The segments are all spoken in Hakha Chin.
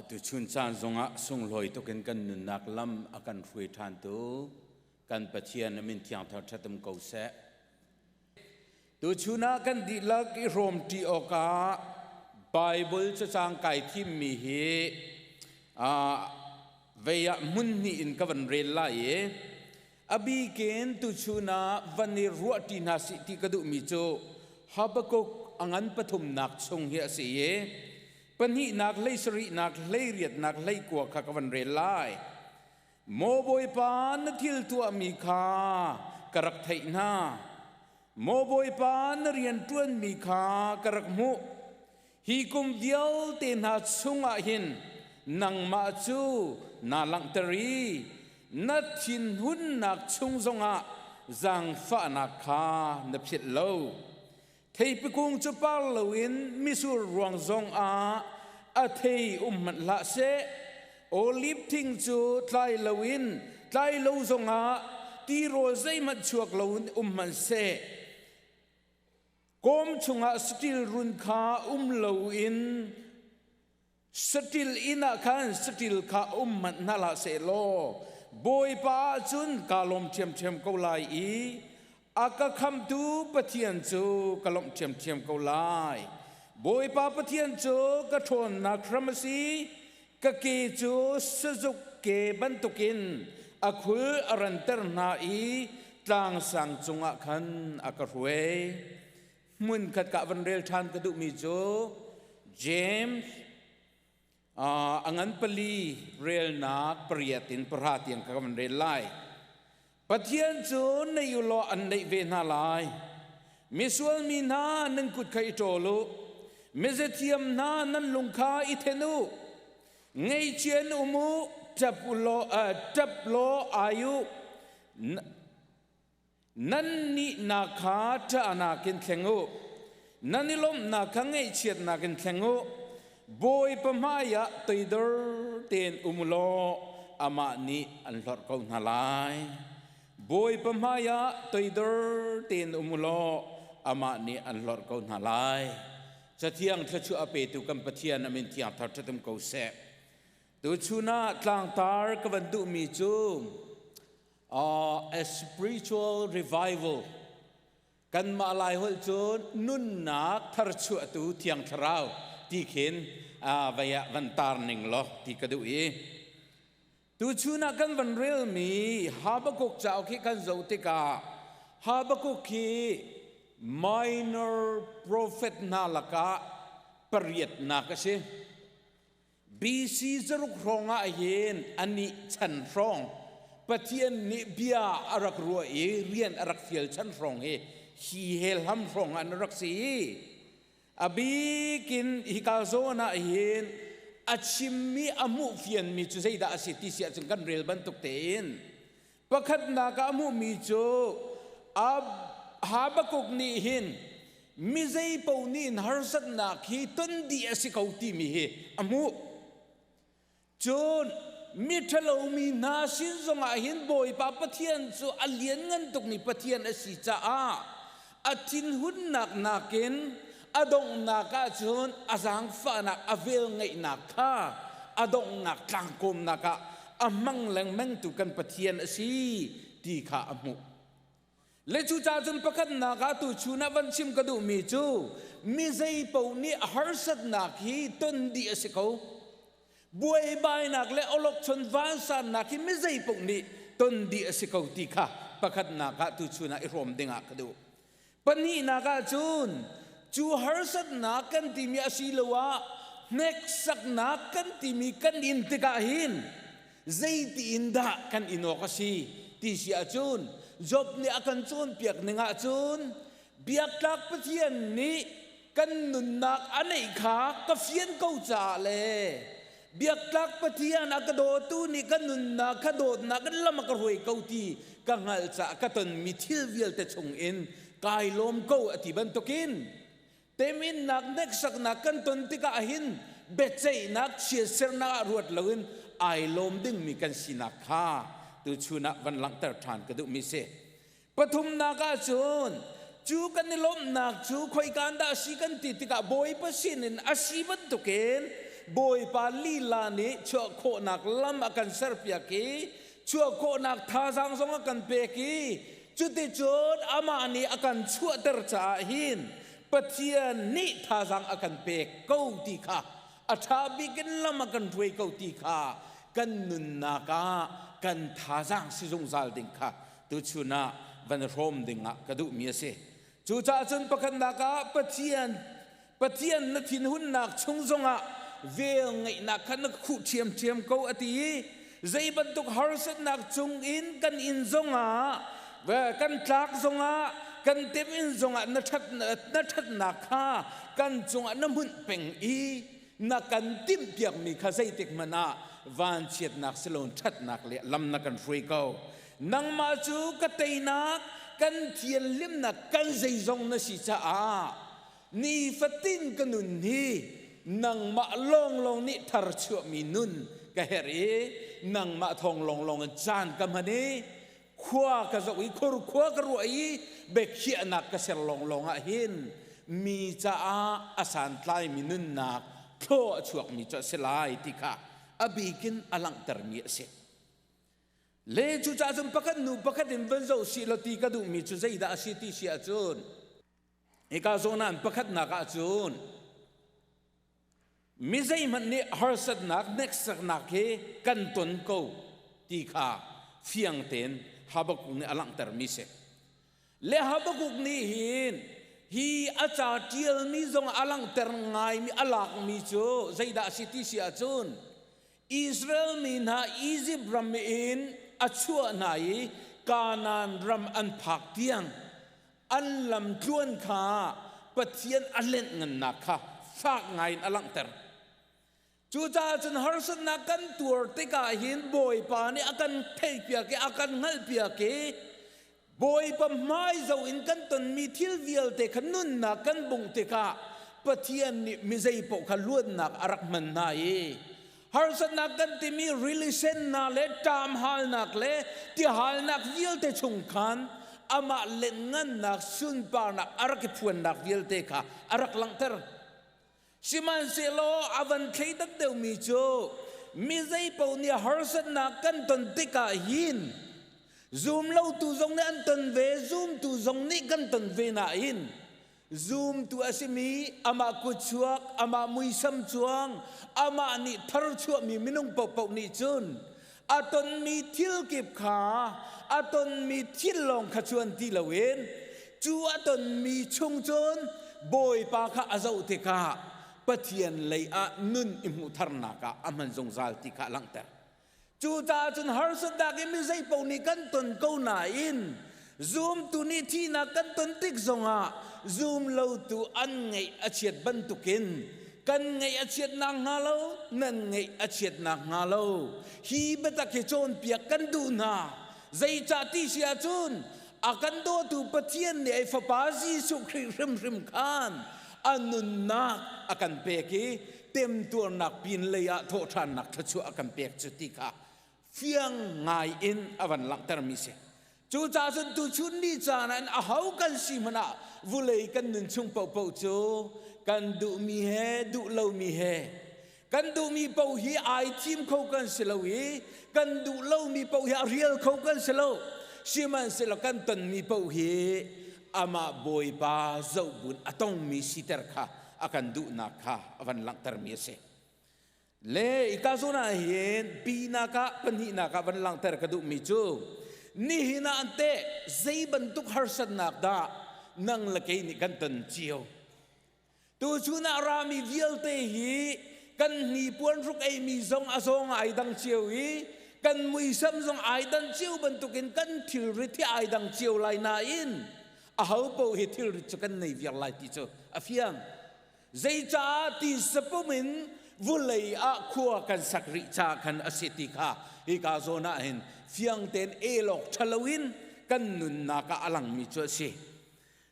Tuchun caan zongah sunglawi tukin kan nunnak lam a kan hruai ṭhantu kan Pathian a min thiang thar ṭhatum ko seh. Tuchun ah kan dihlak i hrawmṭi awkah Baibal cacang kai thimmi hi vei ah hmun hnih in ka van rel lai i a bikin tuchun ah van i ruahṭi hna sih ti ka duhmi cu Habakkuk a ngan pathumnak chung hi a si i pahnihnak hleisarihnak hleiriatnak hleikua kha ka van rel lai. Maw Bawipa, na thil tuahmi kha ka rak theih hna. Maw Bawipa, na rian ṭuanmi kha ka rak hmuh. Hi kum vialte hna chungah hin nangmah cu naa langhter i na thinhunnak chung zongah zaangfahnak kha na philh lo. Theipi kung cu par loin mitsur ruang zongah a thei um hmanh hlah seh. Oliv thing cu tlai loin tlai lo zongah tirawl zeihmanh chuak loin um hmanh seh. Kawm chungah saṭil run kha um loin Saṭil inn ah khan saṭil kha um hmanh hna hlah sehlaw Bawipa ah cun kaa lawm ṭhiamṭhiam ko lai i a ka khamhtu Pathian cu ka lawmh ṭhiamṭhiam ko lai. Bawipa Pathian cu ka ṭhawnnak hram a si, ka ke cu sazuk ke bantukin a khul a ranter hna i tlangsang cungah khan a ka hruai. Hmunkhat ka van rel ṭhan ka duhmi cu James a ngan pali relnak pariat in pahra tiang ka van rel lai. Pathian cu nei u law an neih ve hna lai. Misual mi hna nan kut kha i ṭawl u. Mizathiam hna nan lung kha i then u. Ngaihchian um u, ṭap u law, ṭap law ai u. Nan nihnak kha ṭahnak in thleng u. Nan i lawmhnak kha ngaihchiatnak in thleng u. Bawipa hmaiah toidor tein um u law amah nih an hlorh ko hna lai. Bawipa hmaiah toidor tein um u law amah nih an hlorh ko hna lai. Cathiang thluachuah a petu kan Pathian a min thiang thar ṭhatum ko seh. Tuchun ah tlangtar ka van duhmi cu A spiritual revival kanmah Lai holh cun nunnak tharchuahtu Thiang Thlarau ti khin vei ah van tar ning law ti ka duh i tuchun ah kan van relmi Habakkuk cauk hi kan zoh tikah Habakkuk hi minor prophet hna lakah pariatnak a si. BC zaruk hrawng ah hin anih chan hrawng Pathian nih bia a rak ruah i rian a rak fial chan hrawng hi hi hel ham hrawng an rak si. A bikin hika zawn ah hin a chimmi a hmuh fianmi cu zeidah a si ti si ahcun kan rel bantuk tein Pakhatnak ah a hmuhmi cu Habakkuk nih hin mi zei paoh nih in harsatnak hi ton dih a si ko timi hi a hmuh. Cun mi ṭhalomi hna sin zongah hin Bawipa Pathian cu a lianngan tukmi Pathian a si caah a thinhunnak nakin a donghnak ahcun a zaangfahnak a velngeihnak kha a donghnak tlangkawmnak ah a hmang lengmangtu kan Pathian a si ti kha a hmuh. Le cucaah cun pakhatnak ah tuchun ah van chim ka duhmi cu mi zei paoh nih harsatnak hi ton dih a si ko. Buaibainak le awlokchon vansannak hi mi zei paoh nih ton dih a si ko ti kha pakhatnak ah tuchun ah i hrawm dingah ka duh. Pahnihnak ah cun cu harsatnak kan timi asiloah hneksaknak kan timi kan in tikah hin zeiti in dah kan in awk a si ti si ahcun Job nih a kan cawnpiak ning ahcun biaktlak Pathian nih kan nunnak a neih kha ka fian ko caah le biaktlak Pathian a ka dawtu nih ka nunnak kha dawtnak in lam a ka hruai ko ti ka hngalh caah ka tonmi thil vialte chung in kai lawm ko a ti bantukin teminnak hneksaknak kan ton tikah hin biaceihnak chiatsernak ah ruat loin ai lawm dingmi kan sinak kha tuchun ah van langhter ṭhan ka duhmi si. Pathumnak ah cun cu kan i lawmhnak cu khoika dah a si kan ti tikah Bawipa sinin a si bantukin Bawipa lila nih chuah khawhnak lam a kan serpiak i chuah khawhnak thazaang zong a kan pek i cuticun amah nih a kan chuahter caah hin Pathian nih thazaang a kan pek ko ti kha a ṭha bik in lam a kan hruai ko ti kha kan nunnak ah kan thazaang si zungzal ding kha tuchun ah van hrawm ding ah ka duhmi a si. Cucaah cun pakhatnak ah Pathian Pathian na thinhunnak chung zongah vel ngeihnak kha na khuh ṭhiamṭhiam ko a ti i zei bantuk harsatnak cung in kan inn zongah kan tlak zongah kan tem in zongah na ṭhat na ṭhatnak kha kan cungah na hmunh peng i na kan timhpiakmi kha zeitik hmanh ah vanchiatnak siloin ṭhatnak le lam na kan hruai ko. Nangmah cu ka teinak kan thianhlimnak kan zeizong na si caah nifatin ka nun hi nangmah lawnglawng nih tharchuahmi nun ka herh i nangmah thawng lawnglawng in caan ka hman i khua ka zoh i khurkhua ka ruah i biakhiahnak ka ser lawnglawng ah hin mi caah a santlaimi nunnak thlaw a chuakmi cu a si lai ti kha a bikin a langhtermi a si. Le cucaah cun pakhat hnu pakhat in van zoh sih law ti ka duhmi cu zeidah a si ti si ahcun hika zawn ah pakhatnak ah cun Mi zeihmanh nih harsatnak, hneksaknak hi kan ton ko ti kha fiang tein Habakkuk nih a langhtermi si. Le Habakkuk nih hin hi a ca ṭialmi zong a langhter ngaimi a lakmi cu zeidah a si ti si ahcun Israel mi hna Izipt ram in a chuah hna i Kanaan ram an phak tiang an lamtluan kha Pathian a lenh ngannak kha fak ngaiin a langhter. Cucaah cun harsatnak kan tuar tikah hin Bawipa nih a kan theihpiak i a kan hngalhpiak i Bawipa hmai zo in kan tonmi thil vialte kha nunnak kan bungh tikah Pathian nih mi zeipaoh kha luatnak a rak hman hna i harsatnak kan timi rili sennak le ṭamhalnak le tihalnak vialte chung khan amah lenngannak sunparnak a rak i phuannak vialte kha a rak langhter. Sihmanhsehlaw a van thleidan deuhmi cu mi zeipaoh nih harsatnak kan ton tikah hin zumlotu zong nih an ton ve, zumtu zong nih kan ton ve nain zumtu a simi amah kutchuak, amah muisam cuang, amah nih tharchuahmi minung paohpaoh nih cun a tonmi thil kip kha a tonmi thil lawng kha cuan ti loin cu a tonmi chung cun Bawipa kha a zoh tikah Pathian lei ah nun i hmuh tharnak ah a hman zungzal ti kha a langhter. Cucaah cun harsatnak in mi zeipaoh nih kan ton ko nain zumtu nih thihnak kan ton tik zongah zum lotu an ngaih a chiat bantukin kan ngaih a chiat nakhnga lo nan ngaih a chiat nakhnga lo hi biatak hi cawnpiak kan duh hna. Zeicah ti si ahcun a kan dawtu Pathian nih ei Fapa Jesuh Khrih hrimhrim khan a nunnak a kan pek i temtuarnak pin lei ah thawhṭhannak thluachuah a kan pek cu ti kha fiang ngai in a van langhtermi si. Cucaah cun tuchun ni caan ah aho kan si hmanh ah vulei kan nun chung paohpaoh cu kan duhmi he duh lomi he kan duhmi paoh hi ai thim kho kan si lo i kan duh lomi paoh hi a rial kho kan si lo. Sihmanhsehlaw kan tonmi paoh hi amah Bawipa zohbun a tongmi siter kha a kan duhnak kha a van langhtermi a si. Le ika zawn ah hin pinak ah pahnihnak ah van langhter ka duhmi cu nihin ah an teh zei bantuk harsatnak dah nang le kei nih kan ton cio. Tuchun ah rami vialte hi kan hnipuan hruk eimi zong a zawng ai dang cio i kan muisam zong ai dan cio bantukin kan thilrit hi ai dang cio lai nain aho paoh hi thilrit cu kan nei viar lai ti cu a fiang. Zeicah ti sapum in vulei ah khua kan sak rih caah khan a si ti kha hika zawn ah hin fiang tein elawk ṭha loin kan nunnak ah a langmi cu a si.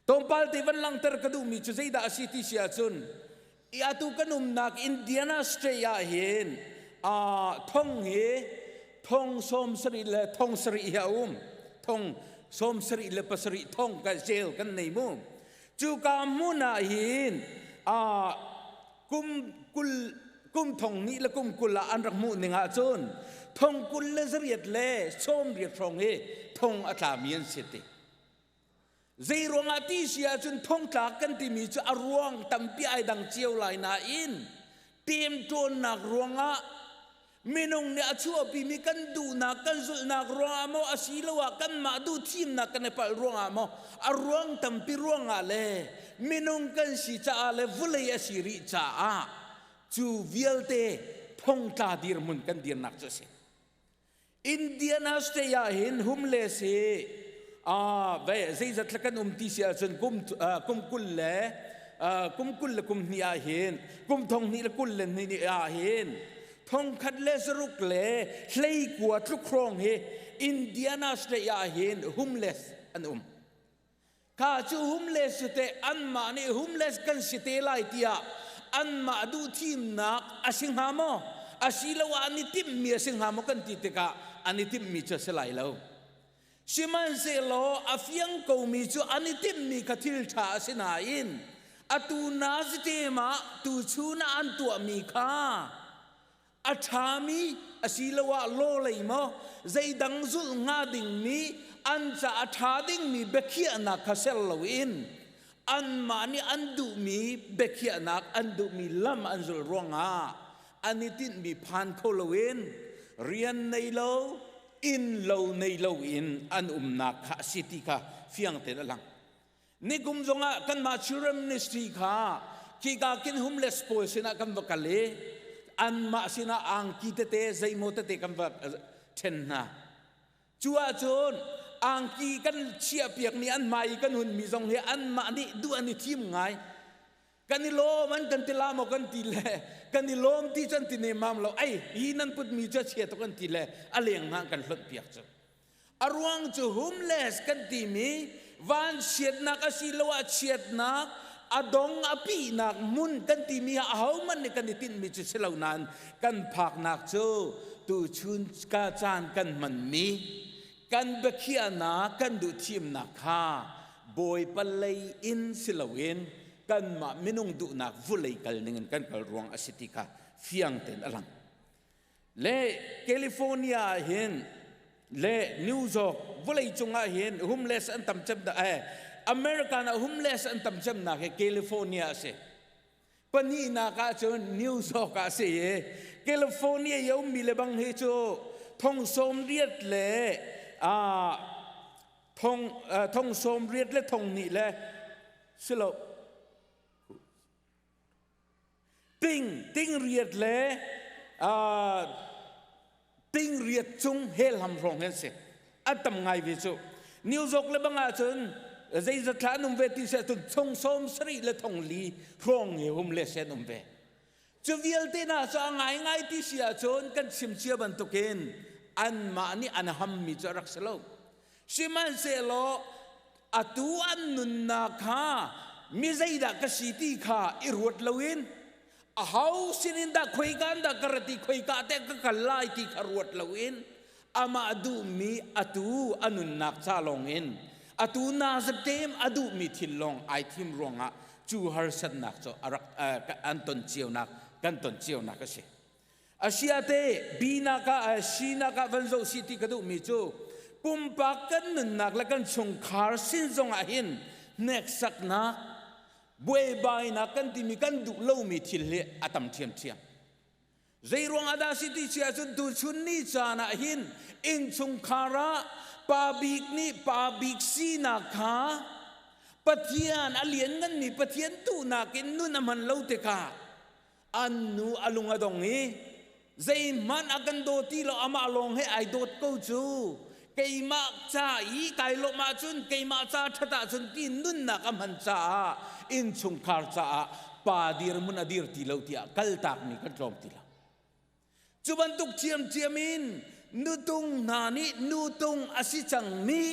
Tlawmpal te van langhter ka duhmi cu zeidah a si ti si ahcun i atu kan umnak Indiana State ah hin thong hi thong 70 le thong sarih hi a um. Thong 77 thong kan jail kan nei mu. Cuka hmun ah hin kum kul Kum 2000 le kum 20 ah an rak hmuh ning ahcun thong 28 le 80 hrawng hi thong a tlami an si ti. Zei ruangah ti si ahcun thongtlak kan timi cu a ruang tampi ai dang cio lai nain temṭawnnak ruangah minung nih a chuahpimi kan duhnak kan zulhnak ruangah maw asiloah kanmah duh thimnak kan i palh ruangah maw a ruang tampi ruangah le minung kan si caah le vulei a si rih caah cu vialte thongtla dirhmun kan dirnak cu a si. Indiana State ah hin homeless hi zeizat kan um ti si ahcun kum kum 20 le kum 20 le kum hnih ah hin kum thong hnih le kul le hnih ah hin thongkhat le zaruk le hleikua tluk hrawng hi Indiana State ah hin homeless an um. Kha cu homeless cu teh anmah nih homeless kan si te lai tiah anmah duh thimnak a si hnga maw? Asiloah an i timhmi a si hnga maw kan ti tikah an i timhmi cu a si lai lo. Sihmanhsehlaw a fiang komi cu an i timhmi kha thil ṭha a si nain atu nazitem ah tuchun ah an tuahmi kha a ṭhami asiloah lawlei maw zeidang zulh hnga dingmi an ca a ṭha dingmi biakhiahnak kha ser loin anmah nih an duhmi biakhiahnak an duhmi lam an zulh ruangah an i tinhmi phan kho loin rian nei lo inn lo nei loin an umnak kha a si ti kha fiang tein a lang. Nikum zongah kanmah Children Ministry kha khika kin homeless pawl sinah kan va kal i anmah sinah angki tete zeimaw tete kan va ṭhen hna. Cu ahcun angki kan chiahpiakmi an hmai i kan hunmi zong hi anmah nih duh an i thim ngai. Kan i lawm an kan ti la maw kan ti le kan i lawm ti cu an ti nemmam lo. Ei, hi nan putmi cu a chia tuk an ti le a leng hna kan hlonh piak cu. A ruang cu homeless kan timi vanchiatnak asiloah chiatnak a dong a pihnak hmun kan timi ah ahohmanh nih kan i tinhmi cu si lo nain kan phaknak cu tuchun ka caan kan hmanmi kan biakhiahnak kan duhthimnak kha Bawipa lei in si loin kanmah minung duhnak vulei kal ningin kan kal ruang a si ti kha fiang tein a lang. Le California ah hin le New York vawlei cungah hin homeless an tam cem da eh American ah homeless an tam cemnak hi California a si. Pahnihnak ah cun New York ah a si i California i a ummi le bang hi cu thong sawm riat le thong thong sawm riat le thong hnih le silo Ting ting riat le ting riat cung helham hrawng hi an si. An tam ngai ve cu. New York le bang ahcun zeizat thla an um ve ti si ahcun thong sawm sarih le thong li hrawng hi hum le se an um ve. Cu vialte hna cu a ngaingai ti si ahcun kan chim cia bantukin anmah nih an hammi cu a rak si lo. Sihmanhsehlaw atu an nunnak kha mi zeidah ka si ti kha i ruat loin aho sinin dah khoika in dah ka rat i khoika teh ka kal lai ti kha ruat loin amah duhmi atu a nunnak ca lawngin atu nazatem a duhmi thil lawng ai thim ruangah cu harsatnak cu a rak an ton cionak kan ton cionak a si. Asiate binak ah sinak ah van zoh si ti ka duhmi cu pumpak kan nunnak le kan chungkhar sin zongah hin hneksaknak buaibainak kan timi kan duh lomi thil hi a tam ṭhiamṭhiam. Zei ruangah dah si ti si ahcun tuchun ni caan ah hin innchungkhar ah pa bik nih pa bik sinak kha Pathian a liannganmi Pathian duhnak in nun a hman lo tikah an nu a lung a dong i zeihmanh a kan daw ti lo amah lawng he ai dawt ko cu keimah ca i kai lawmh ahcun keimah ca ṭhat ahcun ti nunnak a hman caah innchungkhar caah pa dirhmun a dir ti lo tiah kaltakmi kan tlawm ti lo. Cu bantuk ṭhiamṭhiam in nutung hna nih nutung a si cangmi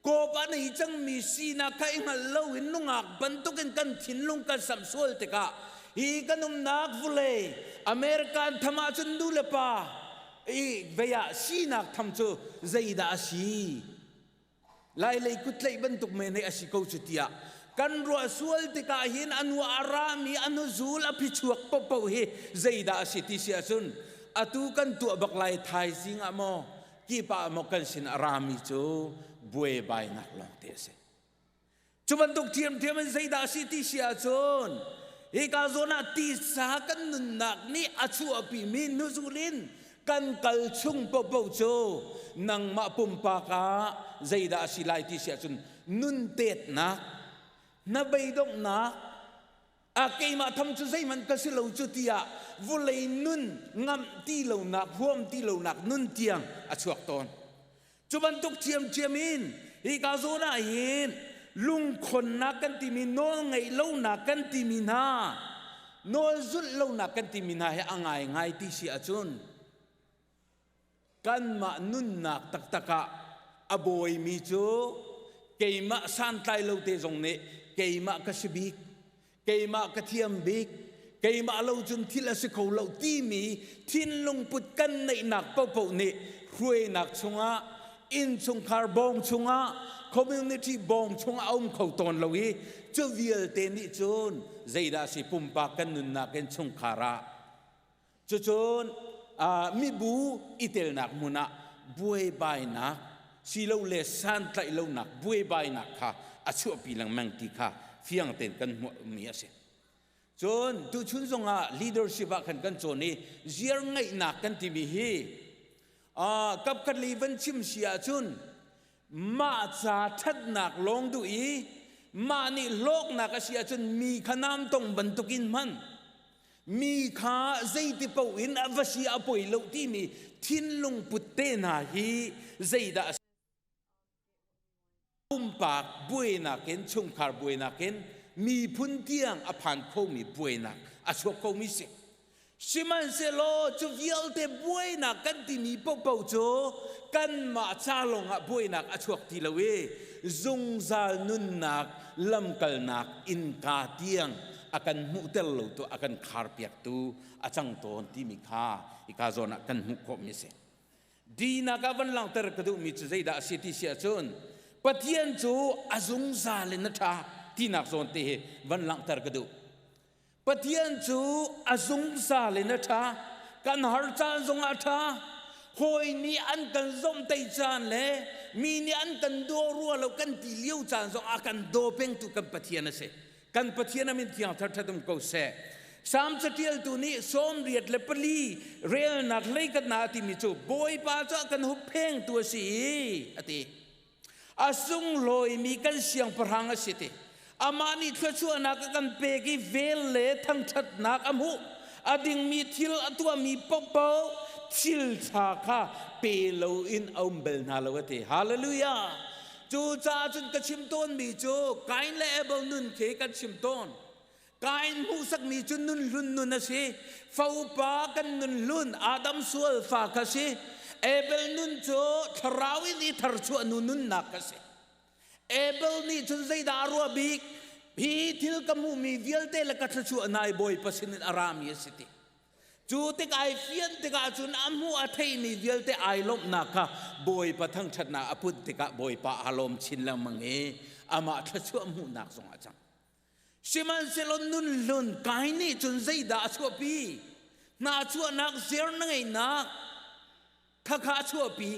kawp a nei cangmi sinak kha i hngalh loin nungak bantukin kan thinlung kan samh sual tikah hi kan umnak vulei American tham ahcun nu le pa i vei ah sinak tham cu zeidah a si Lailei kuttlaih bantuk men hei a si ko cu tiah. Kan ruah sual tikah hin a nu a rami a nuzul a phichuak paohpaoh hi zeidah a si ti si ahcun atu kan tuah bak lai thaizing ah maw kipa ah maw kan sin a rami cu buaibainak lawngte a si. Cu bantuk ṭhiamṭhiam in zeidah a si ti si ahcun hika zawn ah tisa kan nunnak nih a chuahpimi hnuzul in kan kal chung paohpaoh cu nangmah pumpak ah zeidah a si lai ti si ahcun nun tetnak, hnabeidonghnak, a keimah tham cu zeihmanh ka si lo cu tiah vulei nun ngamh ti lonak, huam ti lonak nun tiang a chuak tawn. Cu bantuk ṭhiamṭhiam in hika zawn ah hin lungkhonnak kan timi nawl ngeih lonak kan timi hna nawl zulh lonak kan timi hna hi a ngaingai ti si ahcun kanmah nunnak taktak ah a bawimi cu keimah santlai lo te zong nih keimah ka si bik keimah ka thiam bik keimah lo cun thil a si kho lo timi thinlung put kan neihnak paohpaoh nih hruainak chungah innchungkhar bawng chungah community bawng chungah a um kho tawn lo i cu vialte nih cun zeidah si pumpak kan nunnak in chungkhar ah Cucun mibu i telnak hmun ah buaibainak silole santlaih lonak buaibainak kha a chuahpi lengmang ti kha fiang tein kan hmuhmi a si. Cun tuchun zongah leadership ah khan kan cawn i ziar ngeihnak kan timi hi kapkhat lei van chim si ahcun mah ca ṭhatnak lawng duh i mah nih hlawknak a si ahcun mi kha namtong bantukin hman mi kha zeiti paoh in a va si a poi lo timi thinlung put te hna hi zeidah a pumpak buainak in chungkhar buainak in miphun tiang a phan khomi buainak a chuak khomi si. Sihmanhsehlaw cu vialte buainak kan timi paohpaoh cu kanmah ca lawngah buainak a chuak ti lo i zungzal nunnak lamkalnak innka tiang a kan hmuhter lo tu a kan kharpiaktu a cang tawn timi kha hika zawn ah kan hmuh khawhmi a si. Dinak ah van langhter ka duhmi cu zeidah a si ti si ahcun Pathian cu a zungzal in a ṭha tinak zawn te hi van langhter ka duh. Pathian cu a zungzal in a ṭha. Kan har caan zongah a ṭha. Hawi nih an kan zomhtaih caan le mi nih an kan daw rua lo kan ti lio caan zong a kan daw pengtu kan Pathian a si. Kan Pathian a min thiang ṭhat um ko seh. Salm caṭialtu nih 94 relnak hleikhat na a timi cu Bawipa cu a kan hupphengtu a si i a ti. A sunglawimi kan siangpahrang a si ti. Amah nih thluachuahnak a kan pek i vel le thangṭhatnak a hmuh. A dingmi thil a tuahmi paohpaoh thil ṭha kha pe loin a um bal hna lo a ti. Hallelujah! Cucaah cun ka chim tawnmi cu Kain le Abel nun khi kan chim tawn. Kain hmuhsakmi cu nun hlun nun a si. Faupa kan nun hlun Adam sual fa kha si. Abel nun cu thlarau in i tharchuah nu nunnak kha si. Abel nih cun zeidah a ruah bik? Hi thil ka hmuhmi vialte le ka thluachuah nai Bawipa sinin a rami a si ti. Cu tik ai fian tikah cun a hmuh a theihmi vialte ai lawmhnak kha Bawipa thangṭhatnak a put tikah Bawipa aa lawm chin lengmang i amah thluachuah hmuhnak zong a cang. Sihmanhsehlaw nun hlun kai nih cun zeidah a chuahpi? Hnachuahnak zer na ngeihnak khakha a chuahpi.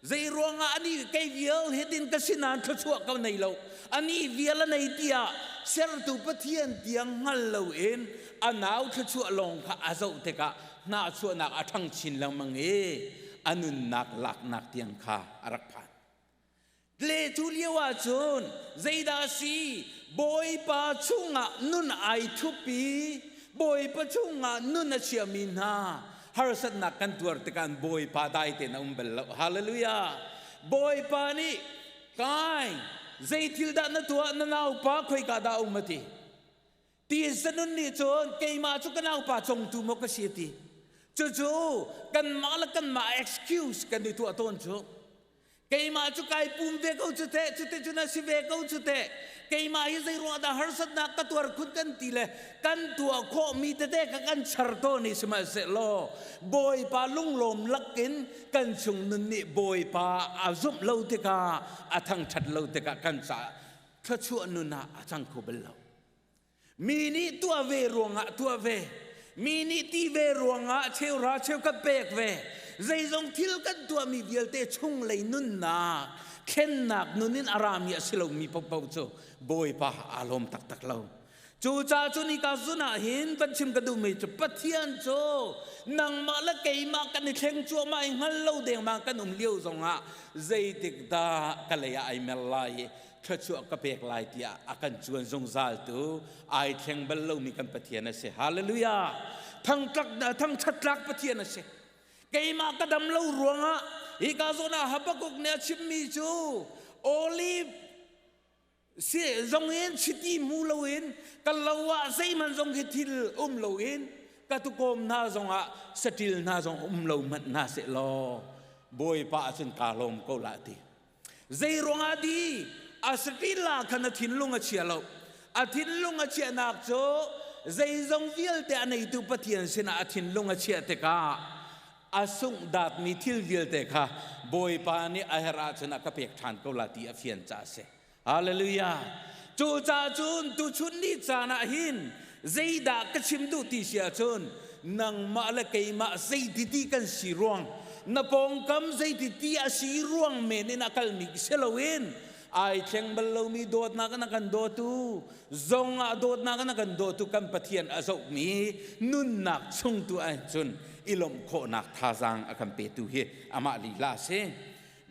Zei ruangah anih kei vial hitin ka si nain thluachuah ka nei lo. Anih vial a nei tiah sertu Pathian tiang hngal loin a nau thluachuah lawng kha a zoh tikah hnahchuahnak a ṭhang chin lengmang i a nunnak laknak tiang kha a rak phan. Le cu lio ah cun zeidah a si? Bawipa chungah nun ai thup i Bawipa chungah nun a chiami hna harsatnak kan tuar tikah Bawipa dai tein a um bal lo. Hallelujah! Bawipa nih kai zei thil dah na tuah na naupa khoika dah a um a ti. Ti zanun nih cun keimah cu ka naupa congtu maw ka si a ti. Cucu kanmah le kanmah excuse kan i tuah tawn cu. Keimah cu kai pum ve ko cu teh, cuti cun a si ve ko cu teh. Keimah hi zei ruang dah harsatnak ka tuar khun kan ti le kan tuah khawhmi tete kha kan char tawn i sihmanhsehlaw Bawipa lunglawm lakin kan chung nun nih Bawipa a zumh lo tikah a thangṭhat lo tikah kan caah. Thluachuah nun ah a cang kho bal lo. Mi nih tuah ve ruangah tuah ve. Mi nih ti ve ruangah cheuhra cheukhat pek ve. Zeizong thil kan tuahmi vialte chunglei nunnak, thlennak nun in a rami a si lomi paohpaoh cu Bawipa aa lawm taktak lo. Cucaah cun hika zun ah hin van chim ka duhmi cu Pathian cu nangmah le keimah kan i thleng cuahmah i hngal lo dengmang kan um lio zongah zeitik dah ka lei ah ai mer lai i thluachuah ka pek lai tiah a kan cuan zungzal tu ai thleng bal lomi kan Pathian a si. Hallelujah! Thangṭhat tlak Pathian a si. Keimah ka dam lo ruangah hika zawn ah Habakkuk nih a chimmi cu olive si zong in chiti hmu loin ka lo ah zeihmanh zong khi thil um loin ka tukawm hna zongah saṭil hna zong um lo hmanh hna seh law Bawipa ah cun kaa lawm ko la ti. Zei ruangah di a saṭil ah khan a thinlung a chia lo. A thinlung a chiahnak cu zeizong vialte a neitu Pathian sinah a thinlung a chiah tikah a sunghdatmi thil vialte kha Bawipa nih a herh ahcun a ka pek ṭhan ko la ti a fian caah a si. Hallelujah. Cucaah cun tuchun ni caan ah hin zeidah ka chim duh ti si ahcun nangmah le keimah zeiti ti kan si ruang na pawngkam zeiti ti a si ruang men in a kalmi si loin ai thleng bal lomi dawtnak in a kan dawtu zong ah dawtnak in a kan dawtu kan Pathian a zohmi nunnak chung tu ahcun i lawmh khawhnak thazaang a kan petu hi amah lila a si.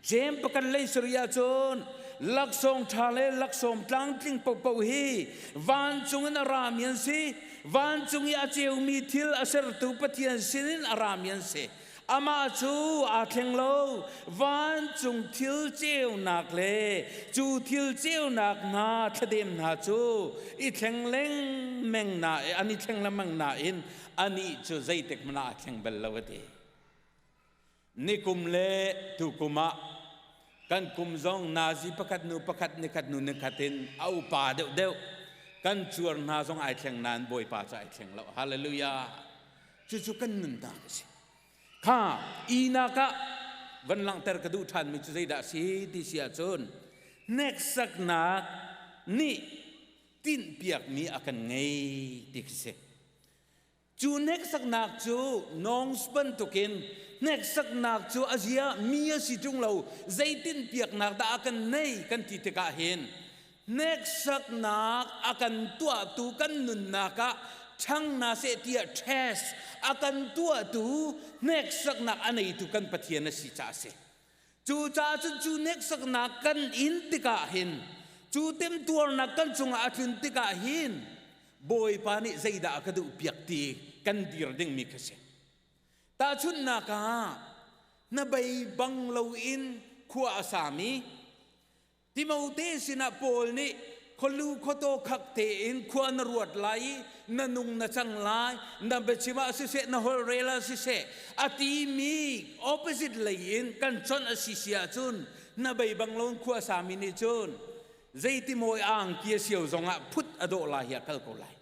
Jeim pakhat lei sarih ahcun laksawng ṭha le laksawng tlangtling paohpaoh hi vancung in a rami an si. Vancung i a ceumi thil a sertu Pathian sinin a rami an si. Amah cu aa thleng lo. Vancung thil ceunak le cu thil ceunak hna thladem hna cu i thleng lengmang na an i thleng lengmang nain anih cu zeitik hmanh ah aa thleng bal lo a ti. Nikum le tukum ah kan kum zong nazi pakhat nu pakhat nikhat nu nikhat in a upa deuhdeuh kan cuar hna zong ai thleng nain Bawipa cu ai thleng lo. Hallelujah. Cucu kan nunnak a si. Kha inak ah van langhter ka duh ṭhanmi cu zeidah a si ti si ahcun hneksaknak nih tinhpiakmi a kan ngei ti khi si. Cu hneksaknak cu nongs bantukin hneksaknak cu a zia mi a si ṭung lo zeitinpiaknak dah a kan nei kan ti tikah hin hneksaknak a kan tuahtu kan nunnak ah ṭhang na seh tiah test a kan tuahtu hneksaknak a neitu kan Pathian a si caah a si. Cucaah cun cu hneksaknak kan in tikah hin cu temtuarnak kan cungah a tlun tikah hin Bawipa nih zeidah a ka duhpiak ti kan dir dingmi kha si. Tahchunhnak ah na bei bang loin khua a sami Timote sinah Paul nih khualu khuataw khak tein khua na ruat lai i na nung na cang lai, na biachim ah siseh, na holhrel ah siseh, a timi opposite lei in kan chawnh a si si ahcun na bei bang loin khua sami nih cun zeiti mawi angki a sio zongah phut a dawh lai hi a kal ko lai.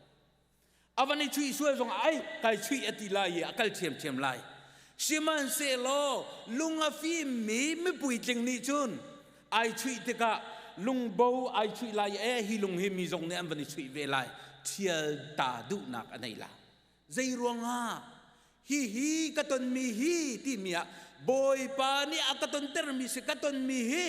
A van i chuih sual zong ai kai chuih a ti lai i a kal ṭhiamṭhiam lai. Sihmanhsehlaw lung a fimmi mipuitling nih cun ai chuih tikah lungbo ai chuih lai e hi lung hi mi zong nih an van i chuih ve lai ṭhial ta duhnak a nei la. Zei ruangah hihi ka tonmi hi timi ah Bawipa nih a ka tontermi si ka tonmi hi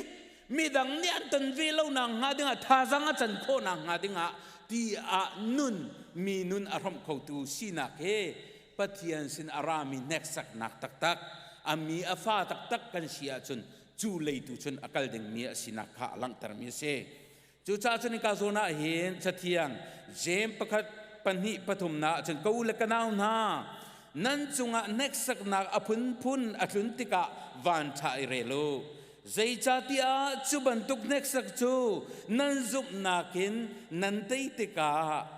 midang nih an ton ve lo nak hnga dingah thazaang a can khawh nak hnga dingah ti ah nun mi nun a hrawmh khotu sinak he Pathian sin a rami hneksaknak taktak a mi a fa taktak kan si ahcun cu leitu cun a kal dingmi a sinak kha a langhtermi a si. Cucaah cun hika zawn ah hin Cathiang Jeim pakhat pahnih pathumnak ah cun ka u le ka nau hna nan cungah hneksaknak a phunphun a tlun tikah vanṭha i rel u. Zeicahtiah cu bantuk hneksak cu nan zumhnak in nan tei tikah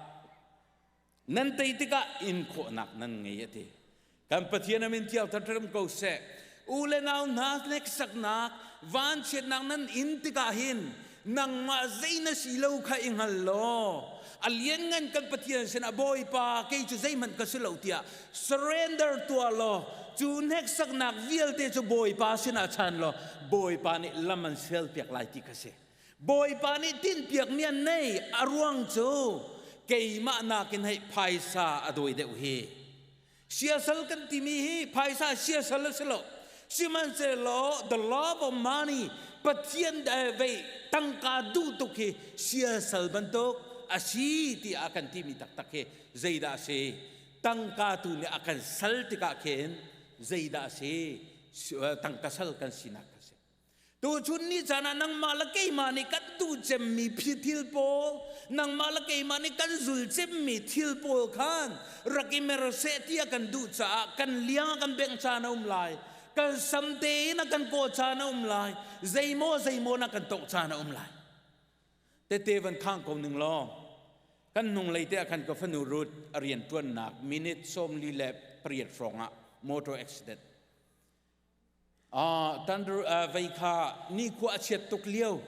Nan tei tikah in khawhnak nan ngei a ti. Kan Pathian a min thiang ṭham ko seh. U le nau hna hneksaknak, vanchiatnak nan in tikah hin nangmah zei na si lo kha i hngal law a lianngan kan Pathian sinah Bawipa kei cu zeihmanh ka si lo tiah surrender tuah law cu hneksaknak vialte cu Bawipa sinah chan law Bawipa nih lam an sialpiak lai ti kha si. Bawipa nih tinhpiakmi an nei. A ruang cu keimah nakin hei phaisa a dawi deuh hi. Siasal kan timi hi phaisa siasal a si lo. Sihmanhsehlaw the love of money, Pathian vei tangka duh tuk hi siasal bantuk a si tiah a kan timi taktak hi zeidah a si? Tangka tu nih a kan sal tikah khin zeidah a si? Tangka sal kan sinak a si. Tuchun ni caan ah nangmah le keimah nih kan duh cemmi thil pawl, nangmah le keimah nih kan zul cemmi thil pawl khan rak i mer seh tiah kan duh caah kan liang a kan bengh caan a um lai. Kan sam tein a kan kaw caan a um lai. Zeimaw zeimaw na kan tongh caan a um lai. Tete van khang ko ning law kan hnunglei te ah khan ka fanu Ruth a rian ṭuannak minute 48 hrawng ah motor accident. Thunder vei kha nikhua a chiat tuk lio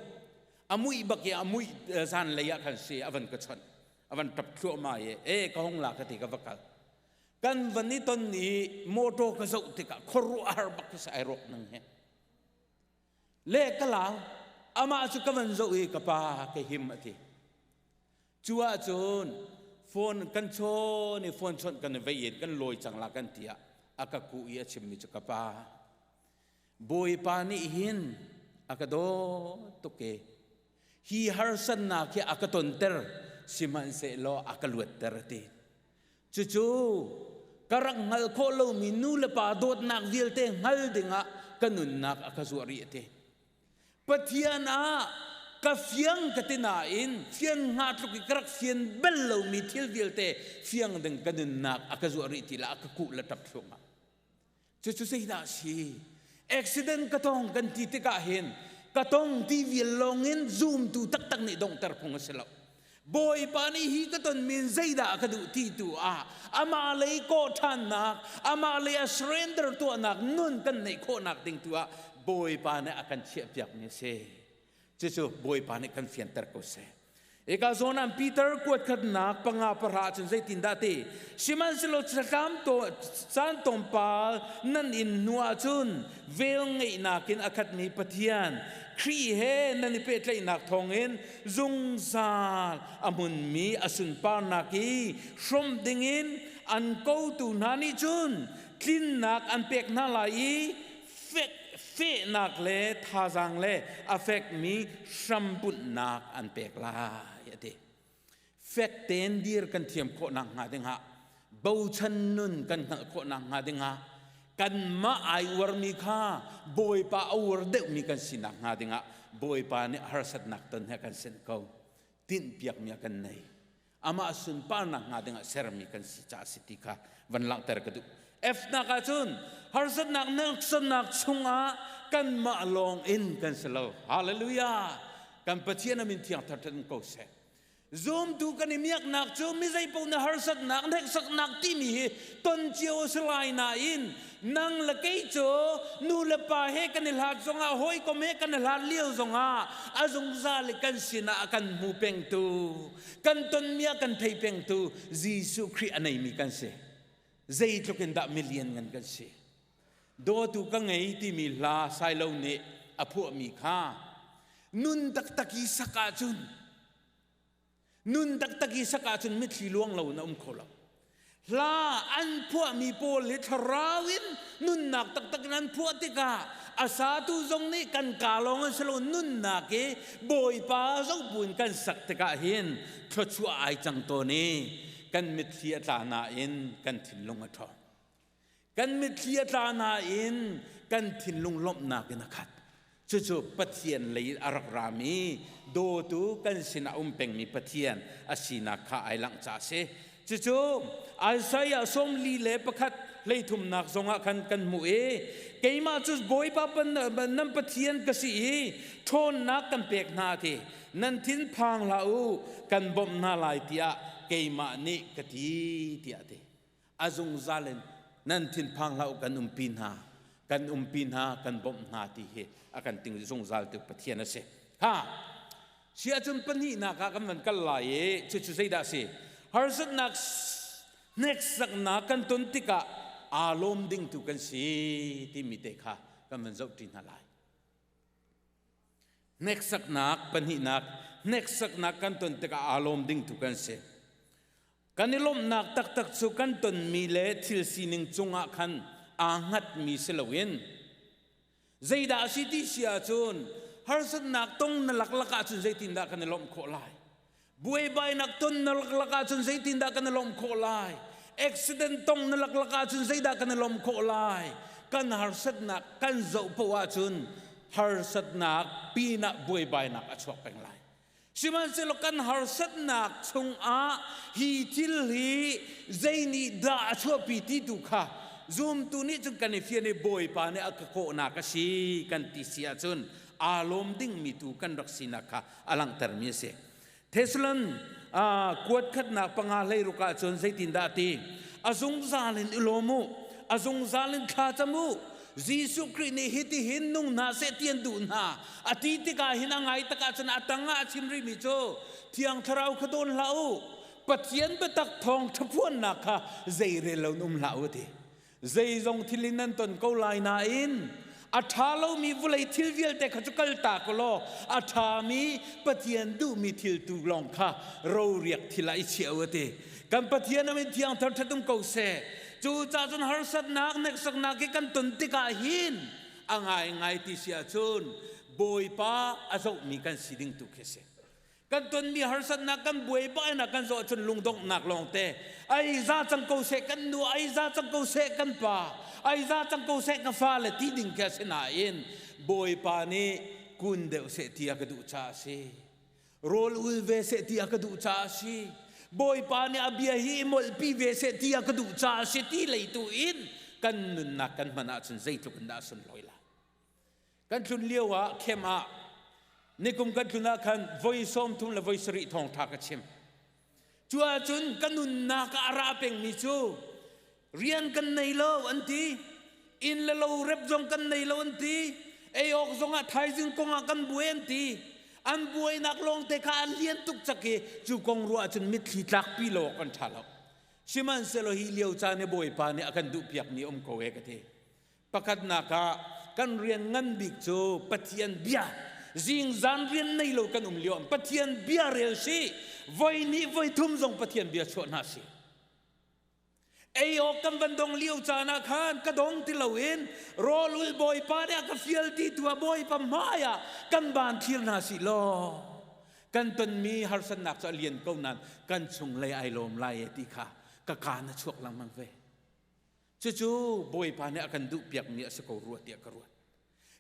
a muih bak i a muih zanlei ah khan si a van ka chawnh, a van ṭap thluahmah i e ka hung la ka ti, ka va kal. Kan van i ton i motor ka zoh tikah khuaruahhar bak khi si ai rawk nang he le ka lau. Amah cu ka van zoh i ka pa, ka him a ti. Cu ahcun phone kan chawn i phone chawnh kan i vei in kan lawi cang la kan ti ah a ka kuh i a chimmi cu, ka pa, Bawipa nih hin a ka dawt tuk i hi harsatnak hi a ka tonter, sihmanhsehlaw a ka luatter a ti. Cucu ka rak hngalh khawh lomi nu le pa dawtnak vialte hngal dingah ka nunnak a ka zuah rih a ti. Pathian ah ka fiang ka ti nain fian hnga tluk i ka rak fian bal lomi thil vialte fiang ding ka nunnak a ka zuah rih ti la a ka kuh le ṭap thluahmah. Cucu zeidah a si? Accident ka tong kan ti tikah hin ka tong ti vial lawngin zumtu taktak nih donghter phung a si lo. Bawipa nih hi ka tonmi in zeidah a ka duh ti tu ah amah lei kawh ṭhannak, amah lei a surrender tuahnak nun kan neih khawhnak ding tu ah Bawipa nih a kan chiahpiakmi a si. Cucu Bawipa nih kan fianter ko seh. Eka zawn ah Peter kuat khatnak panga pahra cun zeitindah ti? Sihmanhsehlaw cakam to caan tlawmpal nan in hnu ahcun vel ngeihnak in a khatmi Pathian Khrih he nan i pehtlaihnak thawngin zungzal a hmunmi a sunparnak i hrawmh dingin an kotu hna nih cun tlinnak an pek hna lai i fek fehnak le thazaang le a fekmi hrambunhnak an pek lai a ti. Fek tein dir kan thiam khawh nakhnga dingah, bochan nun kan hngalh khawh nakhnga dingah, kanmah ai uarmi kha Bawipa a uar deuhmi kan si nakhnga dingah Bawipa nih harsatnak ton he kan senh ko. Tinhpiakmi a kan nei. Amah sunparnak hnga dingah sermi kan si caah si ti kha van langhter ka duh. F nak ahcun harsatnak hneksaknak chungah kanmah lawng in kan si lo. Hallelujah! Kan Pathian a min thiang thar ko seh. Zumtu kan i miaknak cu mi zeipaoh na harsatnak hneksaknak timi hi ton cio a si lai nain nang le kei cu nu le pa he kan i hlat zongah, hawikom he kan i hlat lio zongah a zungzal i kan sinah a kan hmu pengtu, kan tonmi a kan thei pengtu Jesuh Khrih a neimi kan si. Zeitluk in dah milian ngan kan si. Dawtu ka ngei timi hla Sailo nih a phuahmi kha nun taktak i sak ahcun, nun taktak i sak ahcun mitthli luang lo in a um kho lo. Hla an phuahmi pawl hi thlarau in nunnak taktak in an phuah tikah a satu zong nih kan ka lawng an si lo, nunnak i Bawipa zoh buin kan sak tikah hin thluachuah ai cang tawn i kan mitthli a tla nain kan thinlung a ṭhawng. Kan mitthli a tla nain kan thinlung lawmhnak in a khat. Cucu Pathian lei a rak rami dawtu kan sinah um pengmi Pathian a sinak kha ai langh caah a si. Cucu Isaiah 41 hleithumnak zongah khan kan hmuh i keimah cu Bawipa nan Pathian ka si i ṭhawnnak kan pek hna ti, nan thin phang hlah u, kan bawmh hna lai tiah keimah nih ka ti tiah a ti. A zungzal in nan thinphang hlah u, kan umpi hna, kan umpi hna, kan bawmh hna ti hi a kan ting zungzal tu Pathian a si. Ha si ahcun pahnihnak ah kan van kal lai i cucu zeidah a si? Harsatnak hneksaknak kan ton tikah aa lawm ding tu kan si timi te kha kan van zoh ṭi hna lai. Hneksaknak pahnihnak, hneksaknak kan ton tikah aa lawm ding tu kan si. Kan i lawmhnak taktak cu kan tonmi le thil sining cungah khan aa hngatmi si loin zeidah a si ti si ahcun harsatnak tong na laklak ahcun zeitindah kan i lawmh khawh lai? Buaibainak ton na laklak ahcun zeitindah kan i lawmh khawh lai? Accident tong na laklak ahcun zeidah kan i lawmh khawh lai? Kan harsatnak kan zoh poah ahcun harsatnak pinah buaibainak a chuak peng lai. Sihmanhsehlaw kan harsatnak chungah hi thil hi zei nih dah a chuahpi ti tu kha zumtu nih cun kan i fian i Bawipa nih a ka kawhnak a si kan ti si ahcun aa lawm dingmi tu kan rak sinak kha a langhtermi a si. Thessalon kuat khatnak panga hleiruk ah cun zeitindah a ti? A zungzal in i lawm u, a zungzal in thla cam u. Jesuh Khrih nih hitihin nung hna seh ti an duh hna. A ti tikah hin a ngai tak ahcun a tang ah a chim rihmi cu Thiang Thlarau kha dawn hlah u. Pathian biatak thawng ṭhaphuannak kha zeirel lo in um hlah u a ti. Zeizong thil in nan ton ko lai nain a ṭha lomi vawlei thil vialte kha cu kaltak u law a ṭhami Pathian duhmi thil tu lawng kha roriak thil ah i chiah u a ti. Kan Pathian a min thiang thar ṭhat um ko seh. Cucaah cun harsatnak, hneksaknak hi kan ton tikah hin a ngaingai ti si ahcun Bawipa a zohmi kan si ding tu khi a si. Kan tonmi harsatnak kan buaibainak kan zoh ahcun lungdonghnak lawngte ai za cang ko seh kan nu, ai za cang ko seh kan pa, ai za cang ko seh ka fale ti ding khi a si nain Bawipa nih kun deuh seh ti a ka duh caah a si. Rawl ul ve seh ti a ka duh caah a si. Bawipa nih a bia hi i molhpi ve seh ti a ka duh caah a si ti lei tu in kan nunnak kan hman ahcun zeitluk in dah a sunlawi lai. Kan tlun lio ah khem ah nikum kan tlun ah khan voi 30 le voi 70 thawngtha ka chim. Cu ahcun ka nunnak ah a ra pengmi cu rian kan nei lo an ti, inn le lo rep zong kan nei lo an ti, ei awk zong ah thaizing kong ah kan buai an ti. An buainak lawngte kha an lian tuk cak i cu kong ruah ahcun mitthli tlakpi lo awk an ṭha lo. Sihmanhsehlaw hi lio caan i Bawipa nih a kan duhpiakmi um ko e ka ti. Pakhatnak ah kan rian ngan bik cu Pathian bia zingzan rian nei lo kan um lio Pathian bia rel si voi nih voi thum zong Pathian bia chuah hna si. Ei awk kan van dong lio caan ah khan ka dong ti loin rawl ul Bawipa nih a ka fial ti tu ah Bawipa hmai ah kan ban thlir hna si law kan tonmi harsatnak cu a lian ko nain kan chunglei ai lawm lai e ti kha ka kaan a chuak lengmang ve. Cucu Bawipa nih a kan duhpiakmi a si ko rua tiah ka ruat.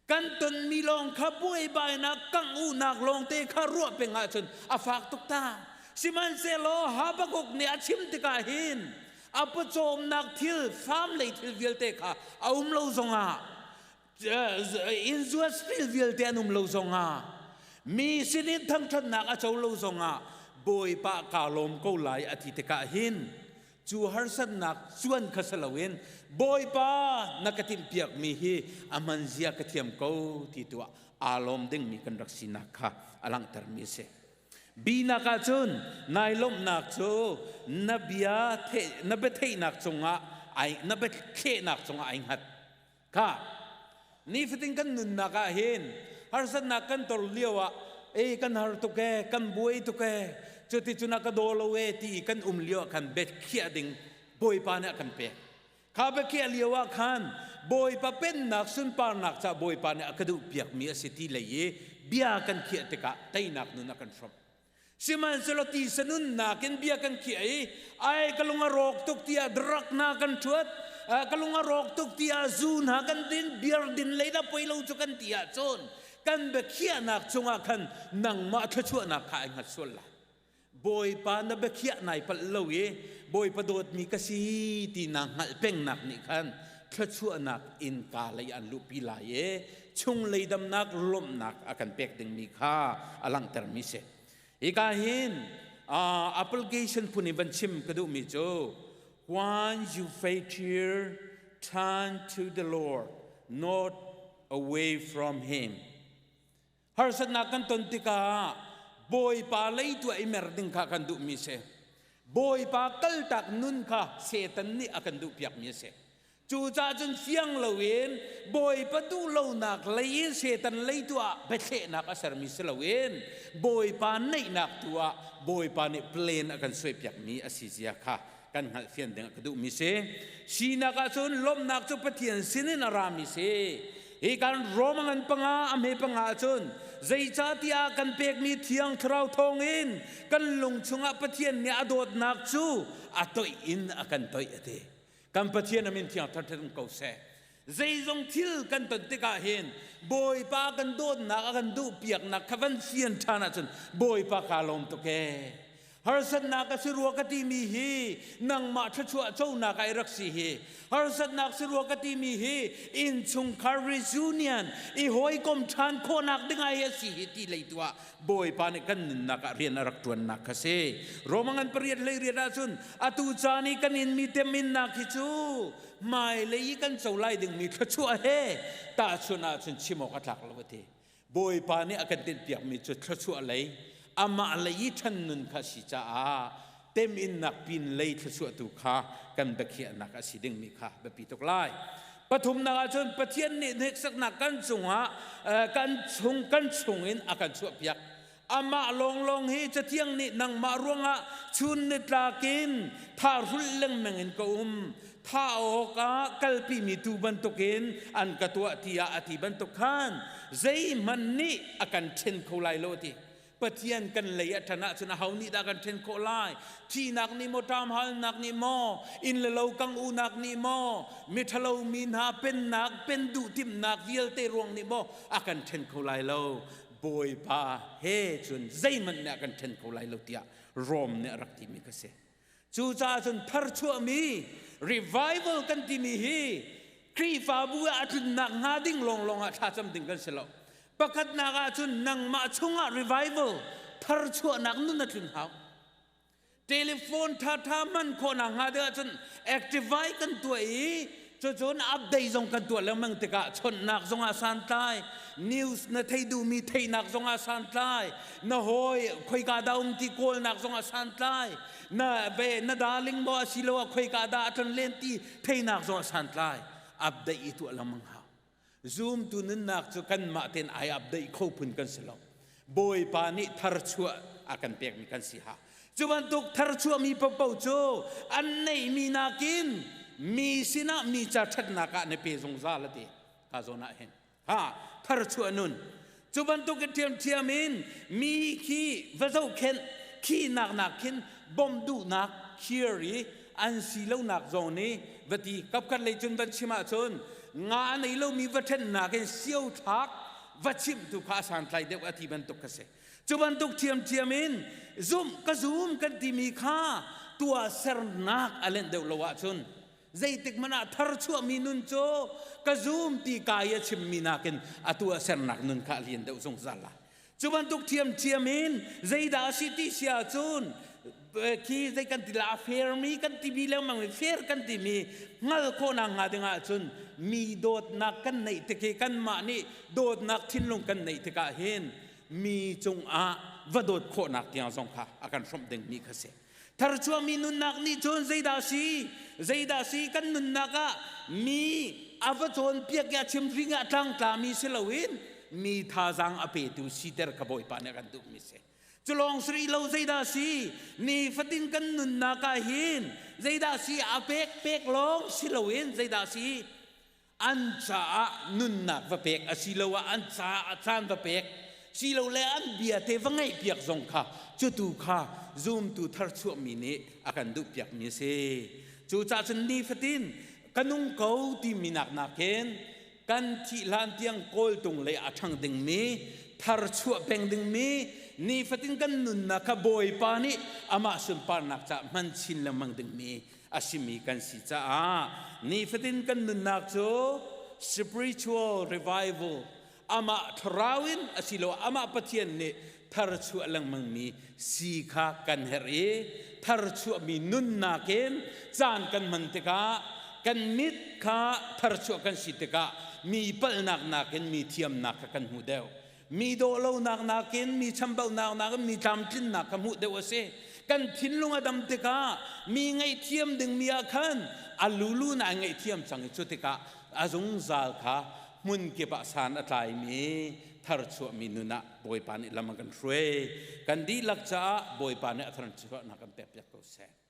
Kan tonmi lawng kha buaibainak, kangh-uhnak lawngte kha ruah peng ahcun a fak tuk ta. Sihmanhsehlaw Habakkuk nih a chim tikah hin a pawcawmnak thil, farm lei thil vialte kha a um lo zongah, inn zuat thil vialte an um lo zongah, mi sinin thangṭhatnak a co lo zongah Bawipa kaa lawm ko lai a ti tikah hin Cu harsatnak cuan kha si loin Bawipa na ka timhpiakmi hi a hman zia ka thiam ko ti tu ah aa lawm dingmi kan rak sinak kha a langhtermi a si. Binak ahcun nai lawmhnak cu na bia na biatheihnak cungah ai na biathlehnak cungah ai hngat. Kha nifatin kan nunnak ah hin harsatnak kan tor lio ah ei kan har tuk e kan buai tuk e cuti cun a ka daw lo e ti i kan um lio ah khan biakhiah ding Bawipa nih a kan pek. Kha biakhiah lio ah khan Bawipa pennak sunparnak ca Bawipa nih a ka duh piakmi a si ti lei i bia kan khiah tikah teinak nun a kan hrawmh. Sihmanhsehlaw tisa nunnak in bia kan khiah i ai ka lung a rawk tuk tiah drug hna kan ṭhuat, ka lung a rawk tuk tiah zu hna kan din, beer din lei dah poi lo cu kan ti ahcun kan biakhiahnak cungah khan nangmah thluachuahnak kha ai hngat sual lai. Bawipa na biakhiah nai palh lo i Bawipa dawtmi ka si ti naa hngalh pengnak nih khan thluachuahnak innka lei an luhpi lai i chunglei damnak lawmhnak a kan pek dingmi kha a langhtermi si. Hika hin application phun in van chim ka duhmi cu when you failure turn to the Lord not away from him. Harsatnak kan ton tikah Bawipa lei tu i mer ding kha kan duhmi si. Bawipa kaltak nun kha Satan nih a kan duhpiakmi a si. Cucaah cun fiang loin Bawipa duh lonak lei in Satan lei tu ah biathlehnak a sermi si loin Bawipa neihnak tu ah Bawipa nih plan a kan suaipiakmi a si zia kha kan hngalhfian ding ah ka duhmi si. Sinak ahcun lawmhnak cu Pathian sinin a rami si. Hi kan Rome ngan panga a hme panga ahcun zeicahtiah kan pekmi Thiang Thlarau thawngin kan lung chungah Pathian nih a dawtnak cu a toih in a kan toih a ti. Kan Pathian a min thiang thar um ko seh. Zeizong thil kan ton tikah hin Bawipa kan dawtnak a kan duhpiaknak kha van fian ṭhan ahcun Bawipa kaa lawm tuk ee. Harsatnak a si rua ka timi hi nangmah thluachuah conak ah i rak si hi. Harsatnak si rua ka timi hi innchungkhar reunion i hawikom ṭhan khawhnak ding ah hi a si hi ti lei tu ah Bawipa nih kan nunnak ah rian a rak ṭuannak kha si. Roma ngan pariat hlei riat ahcun atu caan i kan inmi teminnak hi cu hmailei i kan co lai dingmi thluachuah he tahchunh ahcun chim awk a tlak lo a ti. Bawipa nih a kan tinhpiakmi cu thluachuah lei amah lei i ṭhan nun kha a si caah teminnak pin lei thluachuah tu kha kan biakhiahnak a si dingmi kha biapi tuk lai. Pathumnak ahcun Pathian nih hneksaknak kan cungah kan chung kan chungin a kan chuahpiak. Amah lawnglawng hi Cathiang nih nangmah ruangah chun nitlak in thahrulh lengmang in ka um. Thah awkah kalpimi tuu bantukin an ka tuah tiah a ti bantuk khan zeihmanh nih a kan ṭhen kho lai lo a ti. Pathian kan lei a ṭan ahcun aho nih dah kan ṭhen khawh lai? Thihnak nih maw, ṭamhalnak nih maw, inn le lo kang unak nih maw, miṭhalo mi hna pennak, pen duh timhnak vialte ruang nih maw a kan ṭhen kho lai lo. Bawipa he cun zeihmanh nih a kan ṭhen kho lai lo tiah Rom nih a rak timi kha si. Cucaah cun tharchuahmi revival kan timi hi Khrihfabu ah a tlunnak hnga ding lawnglawng ah thlacam ding kan si lo. Pakhatnak ah cun nangmah chungah revival tharchuahnak nun a tlun hau. Telephone ṭhaṭha hman khawhnak hnga ding ahcun activate kan tuah i cucun update zong kan tuah lengmang tikah chawnhnak zongah santlai, news na thei duhmi theihnak zongah santlai, na hawi khoika dah um ti kawlnak zongah santlai, na ve na darling maw asiloah khoika dah a tlon len ti theihnak zongah santlai. Update i tuah lengmang hau. Zumtu nunnak cu kanmah tein ai update kho phun kan si lo. Bawipa nih tharchuah a kan pekmi kan si ha. Cu bantuk tharchuahmi paohpaoh cu an neihmi nakin mi sinah mi ca ṭhatnak ah na pe zungzal a ti. Ka zawn ah hin. Ha, tharchuah nun. Cu bantuk in ṭhiamṭhiam in mi khi va zohkhenh khi nak nak khin bawmh duhnak khir i an si lonak zong nih va ti kapkhat lei cun van chim ahcun nga a nei lomi va ṭhennak in sio thlak va chimh tu kha a santlai deuh a ti bantuk kha si. Cu bantuk ṭhiamṭhiam in zumh ka zum kan timi kha tuahsernak a lenh deuh lo ahcun zeitik hmanh ah tharchuahmi nun cu ka zum ti ka i a chimmi nakin a tuahsernak nun kha a lian deuh zungzal lai. Cu bantuk ṭhiamṭhiam in zeidah a si ti si ahcun khi zei kan ti la a fairmi kan timi lengmang i fair kan timi hngal khawhnak hnga ding ahcun mi dawtnak kan neih tik hi kanmah nih dawtnak thinlung kan neih tikah hin mi cungah va dawt khawhnak tiang zong kha a kan hrawmh dingmi kha si. Tharchuahmi nunnak nih cun zeidah si? Zeidah si kan nunnak ah mi a va cawnpiak i a chimhring ah tlangtlami si loin mi thazaang a petu siter kha Bawipa nih a kan duhmi si. Cu lawng si rih lo zeidah si? Nifatin kan nunnak ah hin zeidah si a pek pek lawng si loin zeidah si? An caah nunnak va pek asiloah an caah caan va pek silole an bia te va ngaihpiak zong kha cutu kha zumtu tharchuahmi nih a kan duhpiakmi a si. Cucaah cun nifatin ka nung ko timi nak nakin kan thih hlan tiang kawltung lei a ṭhang dingmi tharchuah peng dingmi nifatin kan nunnak kha Bawipa nih amah sunparnak caah hman chin lengmang dingmi a simi kan si caah nifatin kan nunnak cu spiritual revival amah thlarau in asiloah amah Pathian nih tharchuah lengmangmi si kha kan herh i tharchuahmi nunnak in caan kan hman tikah kan mit kha tharchuah kan si tikah mi palhnak nakin mi thiamnak kha kan hmu deuh. Mi dawh lonak nakin mi chambaunak nakin mi tlamtlinnak kha hmuh deuh a si. Kan thinlung a dam tikah mi ngaihthiam dingmi ah khan a lulu na ngaihthiam cang i cu tikah a zungzal kha hmun kip ah san a tlaimi tharchuahmi nun ah Bawipa nih lam a kan hruai. Kan dihlak caah Bawipa nih a tharchuahnak kan pekpiak ko seh.